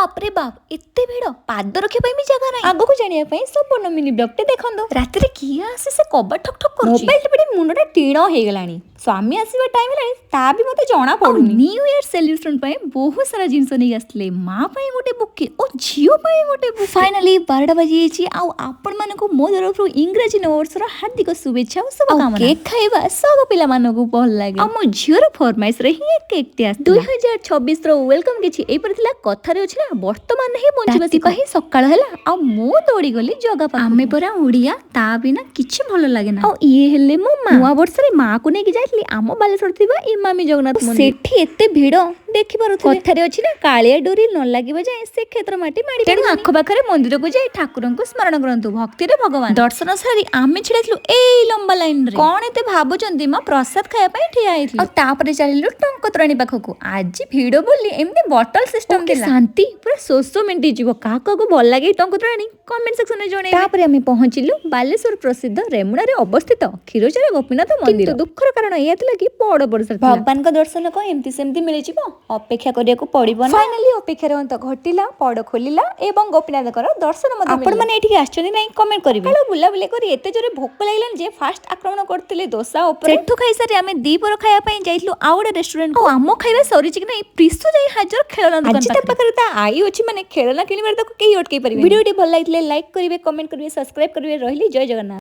ବାପରେ ବାପ, ଏତେ ଭିଡ଼, ପାଦ ରଖିବା ପାଇଁ ବି ଜାଗା ନାହିଁ। ଆଗକୁ ଜାଣିବା ପାଇଁ ସମ୍ପୂର୍ଣ୍ଣ ମିନି ବ୍ଲଗଟେ ଦେଖନ୍ତୁ। ରାତିରେ କିଏ ଆସି ସେ କବାଟ ଠକ୍ ଠକ୍ କରୁଛି? ମୋବାଇଲ ଟିପି ମୁଣ୍ଡଟା ଟିଣ ହେଇଗଲାଣି। ସ୍ୱାମୀ ଆସିବା ଟାଇମ୍ ହେଲାଣି, ତା ବି ମତେ ଜଣା ପଡୁନି। ନ୍ୟୁ ଇୟର ସେଲିବ୍ରେସନ ପାଇଁ ବହୁତ ସାରା ଜିନିଷ ନେଇକି ଆସିଥିଲେ। ମା ପାଇଁ ଗୋଟେ ବୁକେ ଓ ଝିଅ ପାଇଁ ଗୋଟେ ବୁକେ। ଫାଇନାଲି 12ଟା ବାଜି ଯାଇଛି ଆଉ ଆପଣମାନଙ୍କୁ ମୋ ତରଫରୁ ଇଂରାଜୀ ନବବର୍ଷର ହାର୍ଦ୍ଦିକ ଶୁଭେଚ୍ଛା ଓ ଶୁଭକାମନା। କେକ୍ ଖାଇବା ସବୁ ପିଲାମାନଙ୍କୁ ଭଲ ଲାଗେ ଆଉ ମୋ ଝିଅର ଫରମାଇଶରେ ହିଁ ଏ କେକ୍ଟି ଆସିଥିଲା। 2026ର welcome କିଛି ଏଇପରି ଥିଲା। କଥାରେ ଅଛି ନା, ବର୍ତ୍ତମାନ ହିଁ ବଞ୍ଚିବା ଶିଖ। ହିଁ ସକାଳ ହେଲା ଆଉ ମୁଁ ଦୌଡ଼ି ଗଲି ଜଗା ପାଖକୁ। ଆମେ ପରା ଓଡ଼ିଆ, ତା ବିନା କିଛି ଭଲ ଲାଗେ ନା। ଆଉ ଇଏ ହେଲେ ମୋ ମା। ନୂଆ ବର୍ଷରେ ମାକୁ ନେଇକି ଯାଇଥିଲି ଆମ ବାଲେଶ୍ୱର ଥିବା ଇମାମି ଜଗନ୍ନାଥ ମନ୍ଦିର। ସେଠି ଏତେ ଭିଡ ଦେଖିପାରୁଥିବେ। କଥାରେ ଅଛି ନା, କାଳିଆ ଡୋରି ନ ଲାଗିବା ଯାଏ ସେ କ୍ଷେତ୍ର ମାଟି ମାଡ଼ି। ତେଣୁ ଆଖପାଖରେ ମନ୍ଦିରକୁ ଯାଇ ଠାକୁରଙ୍କୁ ସ୍ମରଣ କରନ୍ତୁ। ଭକ୍ତିରେ ଭଗବାନ। ଦର୍ଶନ ସାରି ଆମେ ଛିଡାଥିଲୁ ଏଇ ଲମ୍ବା ଲାଇନରେ। କଣ ଏତେ ଭାବୁଛନ୍ତି ମା? ପ୍ରସାଦ ଖାଇବା ପାଇଁ ଠିଆ ହେଇଥିଲୁ। ଆଉ ତାପରେ ଚାଲିଲୁ ଟଙ୍କତୋରାଣୀ ପାଖକୁ। ଆଜି ଭିଡ ବୋଲି ଏମିତି ବଟଲ ସିଷ୍ଟମ ଥିଲା। ଶାନ୍ତି, ପୁରା ଶୋଷ ମେଣ୍ଟିଯିବ। କାହାକୁ କାହାକୁ ଭଲ ଲାଗେ ଟଙ୍କତୋରାଣୀ, କମେଣ୍ଟ ସେକ୍ସନରେ ଜଣେଇବେ। ତାପରେ ଆମେ ପହଞ୍ଚିଲୁ ବାଲେଶ୍ୱର ପ୍ରସିଦ୍ଧ ରେମୁଣାରେ ଅବସ୍ଥିତ କ୍ଷୀରଚୋରା ଗୋପୀନାଥ ମନ୍ଦିର। ଦୁଃଖର କାରଣ ଏଇଆ ଥିଲା କି ବଡ ବର୍ଷା ଥିଲା। ଭଗବାନଙ୍କ ଦର୍ଶନ କଣ ଏମିତି ସେମିତି ମିଳିଯିବ? ଅପେକ୍ଷା କରିବାକୁ ପଡିବ ନା। ଫାଇନାଲି ଅପେକ୍ଷାର ଅନ୍ତ ଘଟିଲା, ପଡ ଖୋଲିଲା ଏବଂ ଗୋପୀନାଥଙ୍କର ଦର୍ଶନ ମଧ୍ୟ। ଆପଣମାନେ ଏଠିକି ଆସିଛନ୍ତି ନାଇଁ, କମେଣ୍ଟ କରିବେ। ସକାଳୁ ବୁଲାବୁଲି କରି ଏତେ ଜୋରେ ଭୋକ ଲାଗିଲାଣି ଯେ ଫାଷ୍ଟ ଆକ୍ରମଣ କରିଥିଲେ ଦୋସା ଉପରେ। ସେଠୁ ଖାଇସାରି ଆମେ ଦ୍ୱିପହର ଖାଇବା ପାଇଁ ଯାଇଥିଲୁ ଆଉ ଗୋଟେ ରେଷ୍ଟୁରାଣ୍ଟ। ଆଉ ଆମ ଖାଇବା ସରିଛି କି ନାଇଁ, ପ୍ରିସୁ ଯାଇ ହାଜର ଖେଳନା ଦୋକାନ। ଆଜି ତା ପାଖରେ ତା ଆଈ ଅଛି, ମାନେ ଖେଳନା କିଣିବାରେ ତାକୁ କେହି ଅଟକେଇ ପାରିବେ। ଭିଡ଼ିଓଟି ଭଲ ଲାଗିଥିଲେ ଲାଇକ୍ କରିବେ, କମେଣ୍ଟ କରିବେ, ସବସ୍କ୍ରାଇବ କରିବେ। ରହିଲି, ଜୟ ଜଗନ୍ନାଥ।